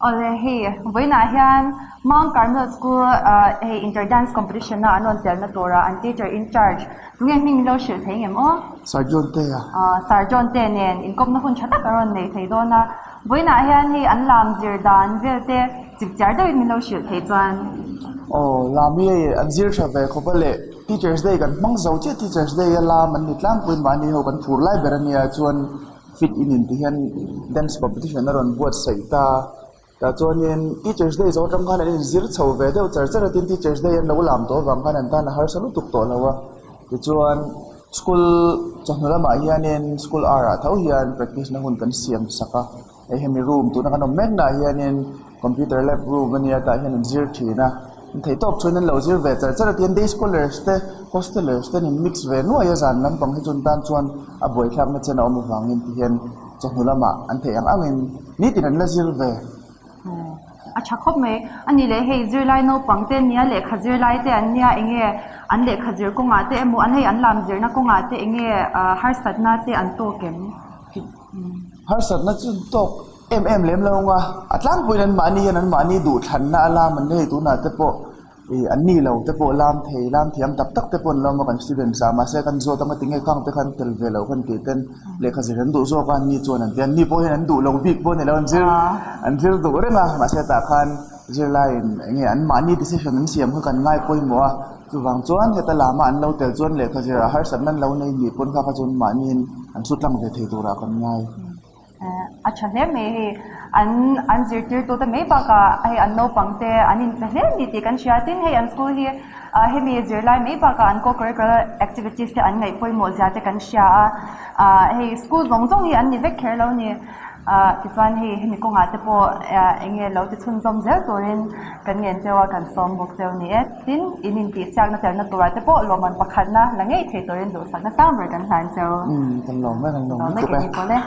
Awle hei vawiinah hian Mount Carmel School hei inter dance competition a an rawn telna tura an teacher in charge tunge hming min lo hrilh thei ngem aw? Sir John te a. Sir John te nen inkawpna hun tha tak a rawn nei thei dawn a, vawiinah hian hei an lam zir dan vel te chip chiar deuhin min lo hrilh thei chuan. Aw lam hi hei an zir tha ve khawp a leh Teachers Day kan hmang zo chiah Teachers Day a lam an ni tlangpuiin mahni ho kan phur lai ber a nia chuan fit in in ti hian dance competition a rawn buatsaih ta tah chuanin teachers day zawh atang khan an inzir chho ve deuh char char a tin teachers day an lo lam tawh avang khan an tan a harsa lutuk tawh lo a tichuan school chawhnu lamah hianin school hour ah tho hian practice na hun kan siam sak a hei hemi room tuna kan awm mek naah hianin computer lab room a nia tah hian an zir thin a theihtawp chuan an lo zir ve char char a tin day scholars te hostelers te an in mix ve nuai a zan lampang hi chun tan chuan a buaithlak na chen a awm avangin ti hian chawhnu lamah an theih ang angin nitin an la zir ve. A tha khawp mai a ni leh hei zirlai naupang te nia lehkha zirlai te an nia eng nge an lehkha zir kawngah te emaw an hei an lam zirna kawngah te eng nge harsatna te an tawk em? Harsatna chu tawk em em lem lo ang a, a tlangpuiin an mahni hian an mahni duhthlanna a lam an nei tunah te pawh ih an ni lo te pawh lam thei lam thiam tak tak te pawh an lo awm a kan students ah mahse kan zawt anga tinge khang te khan tel ve lo khan tih ten lehkha zir an duh zawk a an ni chuan an ti a an ni pawh hian an duh lo bik pawh a ni lo an zir an zir duh reng a mahse tah khan zirlaiin eng nge an mahni decision an siam kha kan ngai pawimawh a chuvang chuan heta lama an lo tel chuan lehkha zirah harsatna an lo nei nih pawn kha kha chuan mahniin an su tlang ve thei turah kan ngai. A tha hle mai hei an an zirtirtute mai bakah hei an naupang te an inpe hle a ni tih kan hria tin hei an school hi hemi zirlai mai bakah an co-curricular activities te an ngaih pawimawh zia te kan hria a ah hei school zawng zawng hi an ni vek kher lo a ni ah tichuan hei hemi kawngah te pawh eng nge lo ti chhunzawm zel turin kan ngen cheu a kan sawm bawk cheu a ni e tin in intihsiakna telna turah te pawh lawmman pakhatna la ngei thei turin duhsakna sang ber kan hlan cheu. Umm kan lawm e kan lawm lutuk e.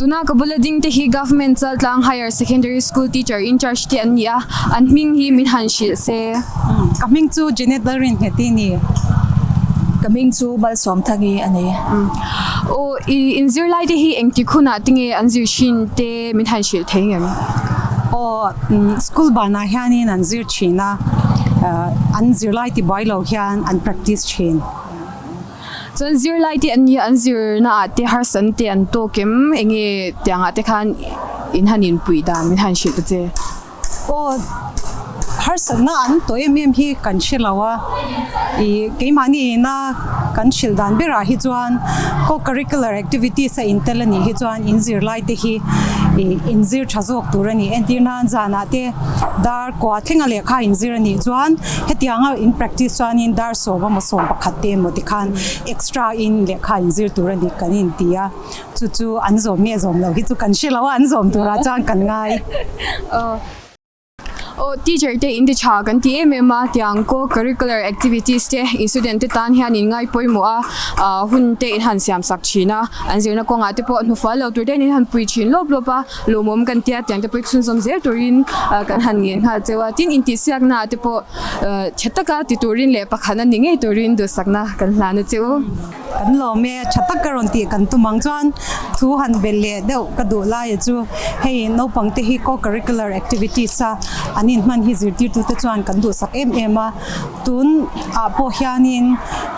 Tuna ka bula ding te hi Government Chaltlang Higher Secondary School teacher in charge te an ni a, an hming hi min han hrilh se. Ka hming chu Janet Lalrinnghet i ni. Ka hming chu Malsawmthangi a ni. Aw i inzirlai te hi engtik hunah te nge an zir thin te min han hrilh thei ngem? Aw school banah hianin an zir thin a, an zirlai ti buai lo hian an practice thin. Chuan zirlai te an nia an zirna ah te harsan te an tawk em enge tiang ah te khan in han inpuih dan min han hrilh ta che. Aw harsatna an tawh em em hi kan hre lo a, ih keimahni ina kan hrilh dan berah hi chuan co-curricular activities a intel a nih hi chuan in zirlai te hi ih inzir tha zawk tur a ni. Entir nan zanah te dar kua thlenga lehkha inzir a nih chuan hetianga in practice chuanin dar sawm emaw 11 te emaw tikhan extra in lehkha inzir tur a nih kan inti a, chu chu an zawm nge zawm loh hi chu kan hre lo a, an zawm turah chuan kan ngai. Aw teacher te in ti tha kan ti em em a, tiang co-curricular activities te in student te tan hian in ngai pawimawh a, ah hun te in han siam sak thin a, an zirna kawngah te pawh hnufual lo tur te in han pui thin lawp lawp a. Lawmawm kan tia tiang te pawh chhunzawm zel turin kan han ngen nghal cheu a, tin intihsiakna ah te pawh tha taka ti turin leh pakhatna ni ngei turin duhsakna kan hlan a che u. Kan lawm e, tha taka rawn tih kan tum ang chuan thu han belh leh deuh ka duh laia chu hei naupang te hi co-curricular activities a an inhman hi zirtirtute chuan kan duhsak em em a, Tun ah pawh hianin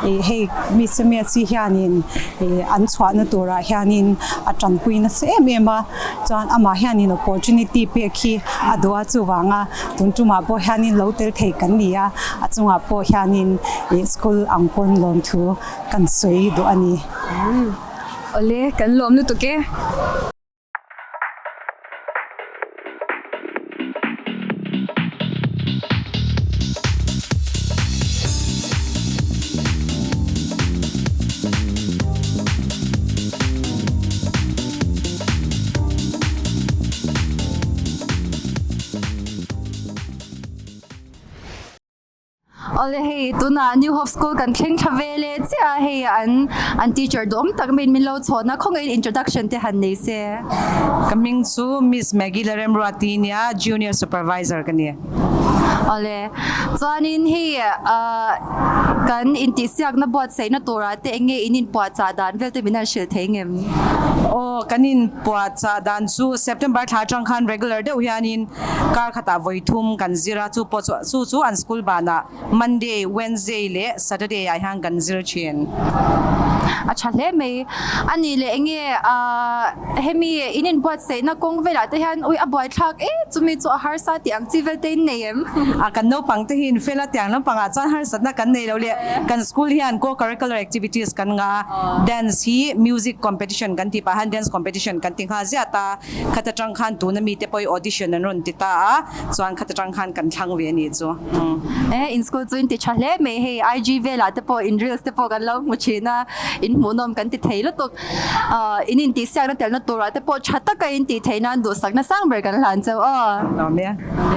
ih hei Miss Msi hianin ih an chhuahna turah hianin a tanpui nasa em em a, chuan amah hianin opportunity pek hi a duh a chuvanga tun tumah pawh hianin lo tel thei kan ni a, a chungah pawh hianin ih school ang pawn lawmthu kan sawi duh a ni. Awle, kan lawm lutuk e. Awle hei tunah New Hope School kan thleng tha ve leh chiah a, hei an an teacher duhawm tak maiin min lo chhawn a, khawngaihin introduction te han nei se. Ka hming chu Miss Maggie Lalremruati nia, Junior Supervisor ka ni. Awle, chuanin hei ah kan intihsiakna buatsaihna turah te eng nge in inpuahchah dan vel te min han hrilh thei ngem? Aw, kan inpuahchah dan chu September thla atang khan regular deuh hianin Kar khatah vawi thum kan zir a, chu pawh chu chu chu an school banah Monday, Wednesday leh Saturday ah hian kan zir thin. A tha hle mai. A nih leh enge ah hemi in inbuatsaihna kawng velah te hian ui a buaithlak e chumi chu a harsa tih ang chi vel te in nei em? A kan naupang te hi in fel a tiang lampangah chuan harsatna kan nei lo leh kan school hian co-curricular activities kan ngah a, dance hi music competition kan tih pah hian dance competition kan ti nghal ziah ta. Khat atang khan tuna mite pawh hi audition an rawn ti ta a, chuan khat atang khan kan thlang ve a nih chu. E, in school chu in ti tha hle mai hei IG velah te pawh in reels te pawh kan lo hmu thin a, in hmuhnawm kan ti thei lutuk. Ahh in intihsiakna telna turah te pawh tha taka in tih theih nan duhsakna sang ber kan hlan chauh aw. Nuam e.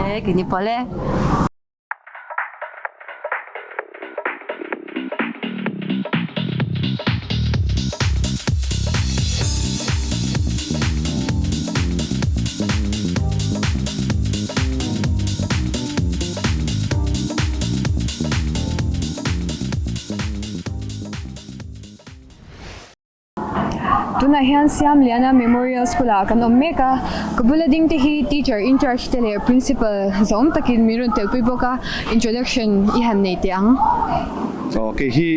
E, kini pawh le. Tunah hian Siamliana Memorial School ah kan awm mek a, ka bula ding te hi teacher in charge te leh principal zawm takin min rawn telpui bawk a, introduction i han nei teh ang. Aw kei hi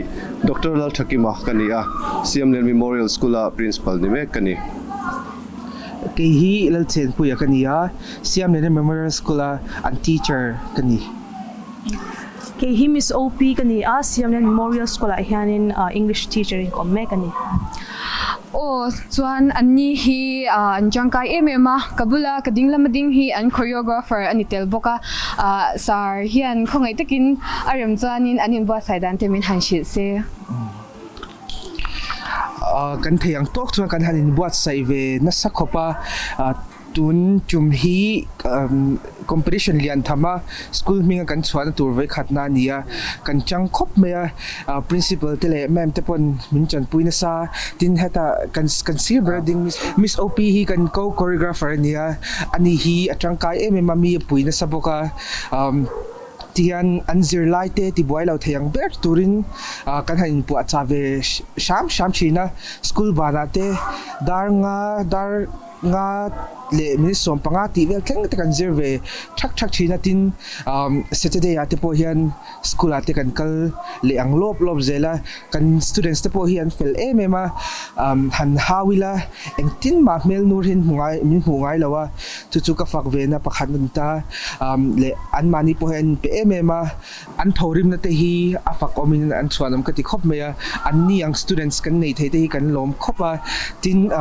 Doctor Lalthakima ka ni a, Siamlian Memorial School a principal ni mek ka ni. Kei hi Lalchenpuia ka ni a, Siamliana Memorial School a an teacher ka ni. Kei hi Miss OP ka ni a, Siamlian Memorial School ah hianin English teacher in ka awm mek a ni. Aw, chuan anni hi an tangkai em em a, ka bula ka ding lama ding hi an choreographer a ni tel bawk a, sir hian khawngaih takin a rem chuanin an inbuatsaih dan te min han hrilh se. Kan thei ang tawk chuan kan han inbuatsaih ve nasa khawp a, Tun tum hi competition lian tham a, school hminga kan chhuahna tur vawikhatna a ni a, kan chang khawp mai a, principal te leh ma'am te pawn min chanpui nasa, tin hetah kan kan sir ber a ding Miss OP hi kan co choreographer a ni a, ani hi a tangkai em em a, mi a pui nasa bawk a, tihian an zirlai te tibuai lo thei ang ber turin kan han inpuahchah ve hram hram thin a, school banah te dar nga dar. Nga leh minute 15 tih vel thleng te kan zir ve thak thak thin a, tin Saturday ah te pawh hian school ah te kan kal leh ang lawp lawp zel a, kan students te pawh hi an fel em em a, han hau ila engtin mah hmel nur hi hmu ngai min hmuh ngai lo a, chu chu ka fak ve na pakhat a ni ta, leh anmahni pawh hi an inpe em em a. An thorimna te hi a fak awmin an chhuanawm ka ti khawp mai a, anni ang students kan nei thei te hi kan lawm khawp a, tin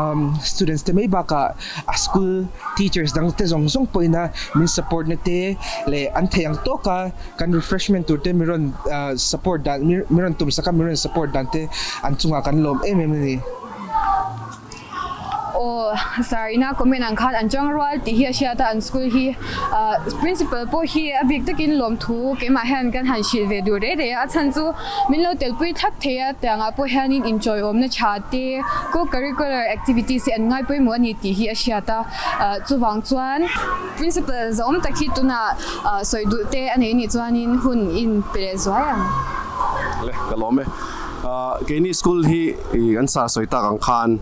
students te mai bakah a school teachers dang te zawng zawng pawhin a min support na te leh an theih ang tawk a kan refreshment tur te min rawn support dan min rawn tum sak a min rawn support dan te an chungah kan lawm em em a ni. Aw sir ina comment ang khan an chang rual tih hi a hriat a an school hi ah principal pawh hi a bik takin lawmthu keimah hian kan han hrilh ve duh reh reh a a chhan chu min lo telpui thlap thei a tiangah pawh hianin inchawiawmna tha te co curricular activities hi an ngai pawimawh a ni tih hi a hriat a ah chuvang chuan principal zahawm tak hi tunah ah sawi duh te a nei nih chuanin hun in pe leh zuai ang. Le ka lawm e. Keini school hi kan sa sawi tak ang khan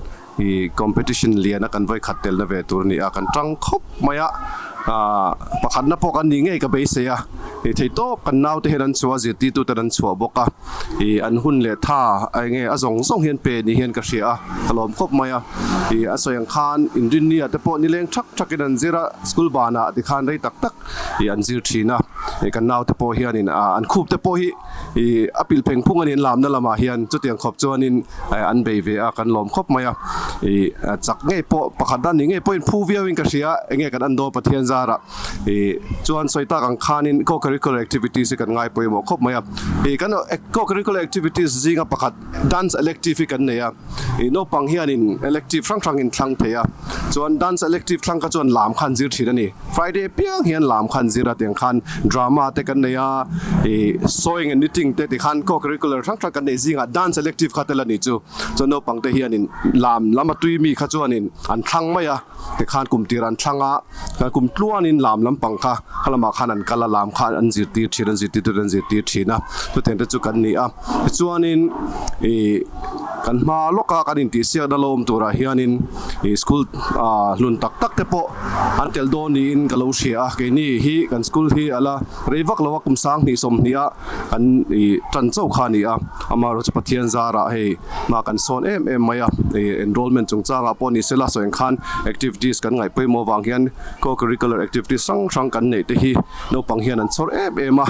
competition liana kan vawi khat telna ve tur a ni a, kan tang khawp mai a, pakhatna pawh kan nih ngei ka beisei a, theihtawp kan naute hian an chhuah a, zirtirtuten an chhuah bawk a, an hun leh tha eng nge a zawng zawng hian pe ni hian ka hria a, ka lawm khawp mai a, a sawi ang khan inrinnia te pawh nileng thak thakin an zir a, school banah tikhan rei tak tak an zir thin a, kan naute pawh hianin an khup te pawh hi. Ih a pilh pheng phung a ni an lamna lamah hian chutiang khawp chuanin an bei ve a kan lawm khawp mai a ih chak ngei pawh pakhat dan ni ngei pawhin phu viauin ka hria enge kan an dawn Pathian zarah ih chuan sawi tak ang khanin co-curricular activities hi kan ngai pawimawh khawp mai a ih kan co-curricular activities zinga pakhat dance elective hi kan nei a ih naupang hianin elective hrang hrangin thlang thei a chuan dance elective thlang kha chuan lam khan zir thin a ni Friday piang hian lam khan zir a tiang khan drama. drama te kan nei a ih sewing and knitting te tikhan co-curricular hrang hrang kan neih zingah dance elective kha tel a nih chu chuan naupang te hianin lam lam a tui mi kha chuanin an thlang mai a tikhan kum tir an thlang a kum tluanin lam lampang kha kha lamah khan an kal a lam kha an zirtir thin an zirtir tute an zirtir thin a chutiang te chu kan ni a tichuanin ih kan hma lawka kan intihsiakna lo awm turah hianin ih school ah hlun tak tak te pawh an tel dawn niin ka lo hria a keini hi kan school hi a la rei vak lo a kum sanghnih sawmhnih a kan ih tan chauh kha a ni a amaherawh chu Pathian zarah hei hma kan sawn em em mai a ih enrollment chungchangah pawh ni sela sawi ang khan activities kan ngaih pawimawh vang hian co-curricular activities hrang hrang kan neih te hi naupang hian an chhawr em em a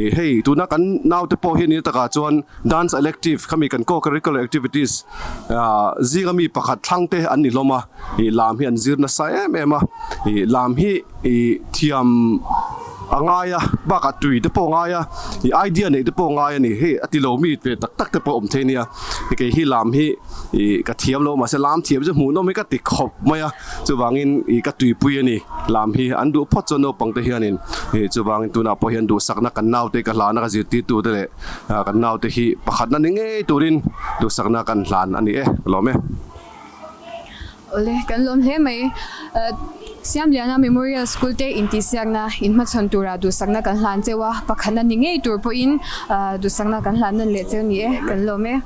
ih hei tuna kan naute pawh hi ni takah chuan dance elective khami kan co-curricular activities ah zinga mi pakhat thlang te an ni hlawm a ih lam hi an zir nasa em em a ih lam hi ih thiam a ngai a bakah tui te pawh a ngai a ih idea neih te pawh a ngai a ni hei a ti lo mi ve tak tak te pawh a awm thei a nia kei hi lam hi ih ka thiam lo mahse lam thiam chu hmuhnawm hi ka ti khawp mai a chuvangin ih ka tuipui a ni lam hi an duh phawt chuan naupang te hianin ih chuvangin tunah pawh hian duhsakna kan naute ka hlana ka zirtirtu te leh kan naute hi pakhatna ni ngei turin duhsakna kan hlan a ni e ka lawm e. Awle, kan lawm hle mai. Siamliana Memorial School te intihsiakna inhmachhawn tura duhsakna kan hlan cheu a, pakhatna ni ngei tur pawhin duhsakna kan hlan nawn leh cheu ni e, kan lawm e.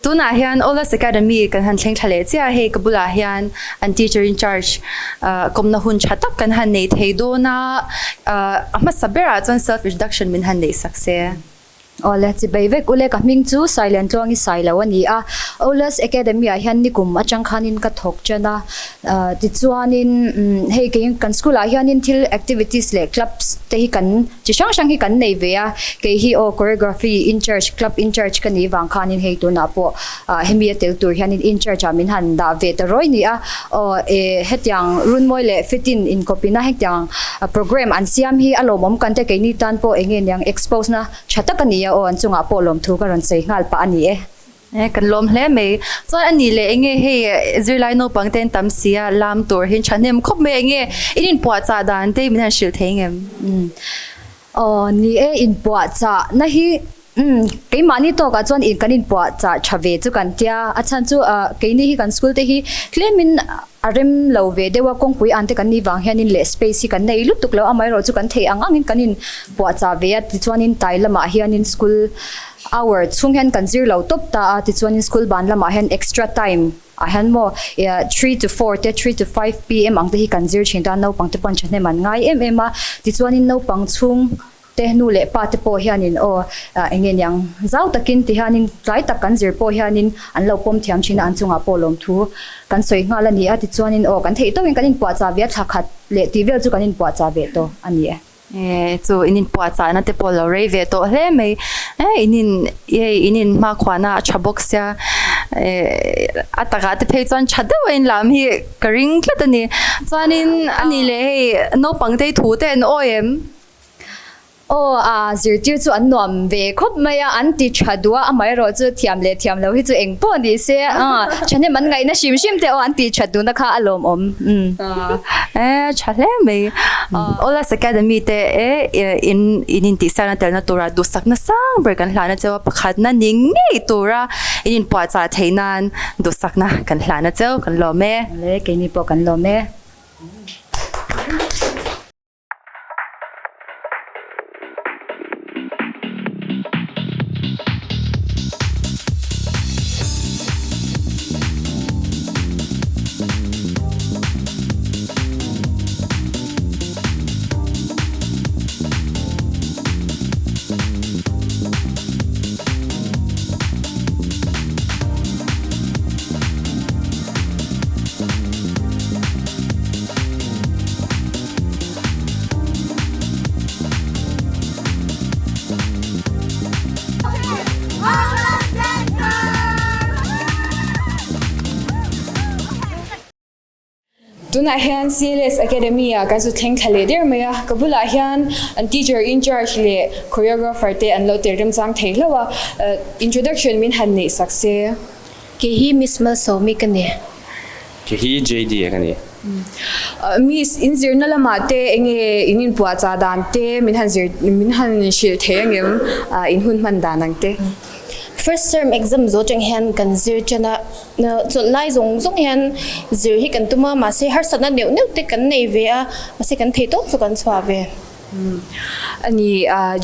Tunah hian Olas Academy kan han thleng thla leh chiah a, hei ka bulah hian an teacher in charge kawmna hun tha tak kan han nei thei dawn a, a hmasa berah chuan self introduction min han neih sak se. Awle, chibei vek ule ka hming chu Sailen Tluangi Sailo a ni a, Olas Academy ah hian nikum atang khanin ka thawk chen a, tichuanin hei kei kan school ah hianin thil activities leh clubs te hi kan chi hrang hrang hi kan nei ve a, kei hi aw choreography in charge club in charge ka nih vang khanin hei tunah pawh hemi a tel tur hianin in charge ah min han dah ve ta rawi ni a, aw e hetiang runmawi leh fitin inkawpina hetiang program an siam hi a lawmawm kan te keini tan pawh enge niang expose na Tha tak a ni a aw, an chungah pawh lawmthu ka rawn sawi nghal pah a ni e. E, kan lawm hle mai. Chuan a nih leh enge hei zirlai naupang te an tam si a, lam tur hi thahnem khawp mai enge in inpuahchah dan te min han hrilh thei ngem? Umm. Aw, ni e, inpuahchah na hi umm keimahni tawkah chuan in kan inpuahchah tha ve chu kan tia, a chhan chu ah keini hi kan school te hi tlemin A rem lo ve deuh a, kawngpui an te kan nih vang hianin leh space hi kan nei lutuk lo, amaherawh chu kan theih ang angin kan in puahchah ve a, tichuanin tai lamah hianin school hour chhung hian kan zir lo tawp ta a, tichuanin school ban lamah hian extra time ah hian maw 3 to 4 te 3 to 5 pm ang te hi kan zir thin ta, naupang te pawn thahnem an ngai em em a, tichuanin naupang chhung Te nu leh pa te pawh hianin aw eng nge niang zau takin ti hianin tlai tak kan zir pawh hianin an lo pawm thiam thin a, an chungah pawh lawmthu kan sawi nghal a ni a, tichuanin aw kan theih tawkin kan inpuahchah ve a, thla khat leh tih vel chu kan inpuahchah ve tawh a ni e. E chu in inpuahchahna te pawh lo rei ve tawh hle mai e, in in hei in in hmakhuahna a tha bawk sia e a takah te phei chuan tha deuh a inlam hi ka ring tlat a ni, chuanin a nih leh hei naupang te thu te an awi em? Aw a zirtir chu an nuam ve khawp mai a, an ti tha duh a, amaherawh chu thiam leh thiam lo hi chu eng pawh ni se thahnem an ngaihna hrim hrim te aw an ti tha duhna kha a lawmawm. E tha hle mai. Olas Academy te e in in intihsiakna telna tura duhsakna sang ber kan hlahna cheu a, pakhatna ni ngei tura in inpuahchah theih nan duhsakna kan hlahna cheu kan lawm e. Le keini pawh kan lawm e. Tunah hian CLS Academy ah kan zu thleng thla leh der mai a, ka bulah hian an teacher in charge leh choreographer te an lo tel remchang thei hlauh a, introduction min han neih sak se. Kei hi Miss Malsawmi ka ni. Kei hi JD ka ni. Miss, in zirna lamah te enge in inpuahchah dan te min han zir min han hrilh thei angem in hun hman dan ang te? First term exam zo chang hian kan zir ṭan a, chawlh lai zawng zawng hian zir hi kan tum a, mahse harsatna neuh neuh te kan nei ve a, mahse kan thei tawp chu kan chhuah ve. A ni,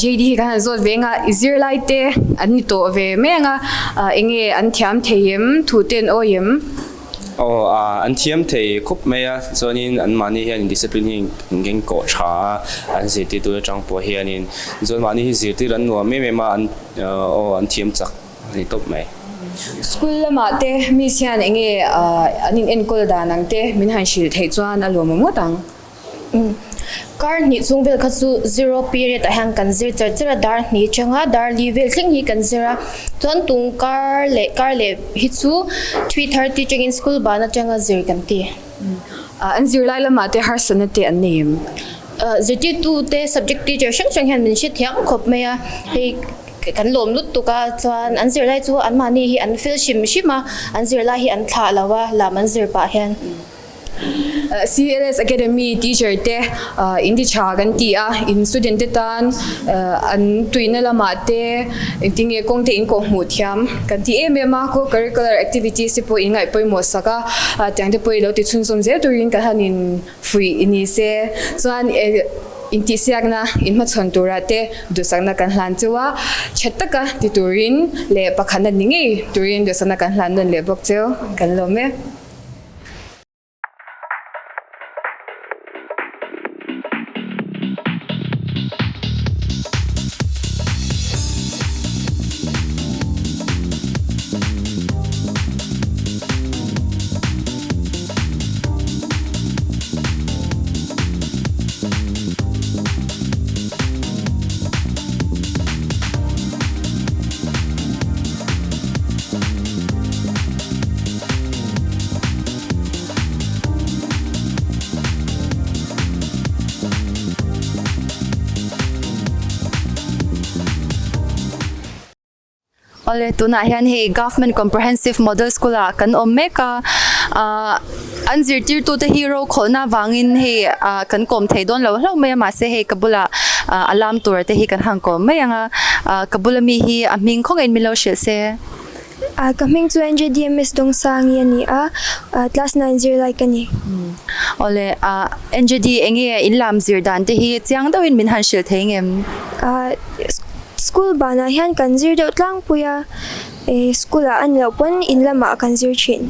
JD hi kan han zawt ve anga i zirlai te an ni tawh ve mai anga, enge an thiam thei em, thu te an awi em? Aw, an thiam thei khup mai a, chuanin anmahni hian discipline hi an keng kawh tha a, an zirtirtu atang pawh hianin chuan mahni hi zirtir an nuam em em a, an aw an thiam chak a ni tawp mai. School lamah te miss hian enge an in enkawl dan ang te min han hrilh theih chuan a lawmawm ngawt ang. Kar hnih chhung vel kha chu zero period ah hian kan zir char char a, dar hnih atanga dar li vel thleng hi kan zir a, chuan tung kar leh kar leh hi chu 3:30 atangin school ban atanga zir kan ti. An zirlai lamah te harsatna te an nei em? Zirtirtu te subject teacher hrang hrang hian min hrethiam khawp mai a, hei kan lawm lutuk a, chuan an zirlai chu anmahni hi an fel hrim hrim a, an zirlai hi an thlah lo a, lam an zir pah hian. CLS Academy teacher te in ti tha kan ti a, in student te tan an tuina lamah te engtin nge kawng te in kawh hmuh thiam kan ti em em a, co-curricular activities te pawh in ngaih pawimawh sak a, tiang te pawh i lo ti chhunzawm zel turin kan han in fuih ni se chuan intihsiakna in hmachhawn turah te duhsakna kan hlan cheu a, tha taka ti turin leh pakhatna ni ngei turin duhsakna kan hlan nawn leh bawk cheu kan lawm e. Awle tunah hian hei Government Comprehensive Model School ah kan awm mek a ahh an zirtirtu te hi ro khawlhna vangin hei ah kan kawm thei dawn lo hlauh mai a mahse hei ka bulah ah a lam tur te hi kan han kawm mai ang a ah ka bula mi hi a hming khawngaih in min lo hrilh se. Ah ka hming chu NJDMS Dawngsangi a ni a, ah class 9 zirlai ka ni. Awle, ah NJD enge in lam zir dan te hi chiang deuhin min han hrilh thei ngem? Ah school banah hian kan zir deuh tlangpui a, eh school ah a ni loh pawn in lamah kan zir thin.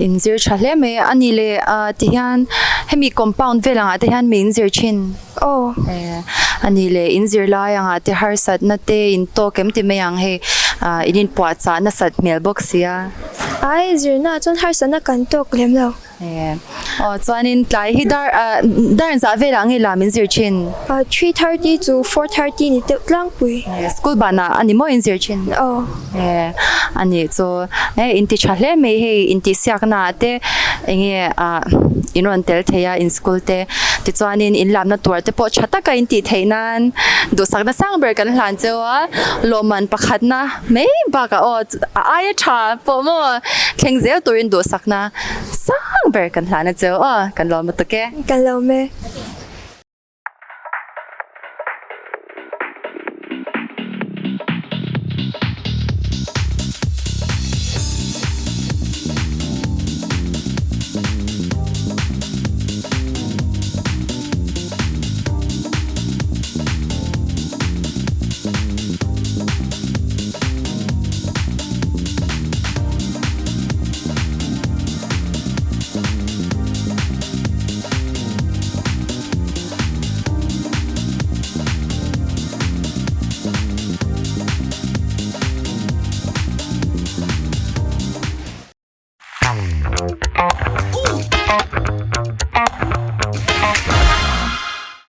In zir tha hle mai a ni le ah ti hian hemi compound vel angah te hian mi in zir thin? Aw. A ni le in zir lai angah te harsatna te in tawk em ti mai ang hei ah in inpuahchah nasat hmel bawk sia. Ai zirna ah chuan harsatna kan tawk lem lo. Aw chuanin tlai hi dar ah dar zah velah nge lam in zir thin? 3:30 chu 4:30 ni deuh tlangpui. School banah a ni maw in zir thin? Aw. A nih chu e in ti tha hle mai hei intihsiakna ah te enge ah in rawn tel thei a in school te tichuanin in lamna tur te pawh tha taka in tih theih nan duhsakna sang ber kan hlan cheu a lawmman pakhatna mai bakah aw a aia tha pawh maw thleng zel turin duhsakna sang ber kan hlan a cheu aw kan lawm lutuk e. Kan lawm e.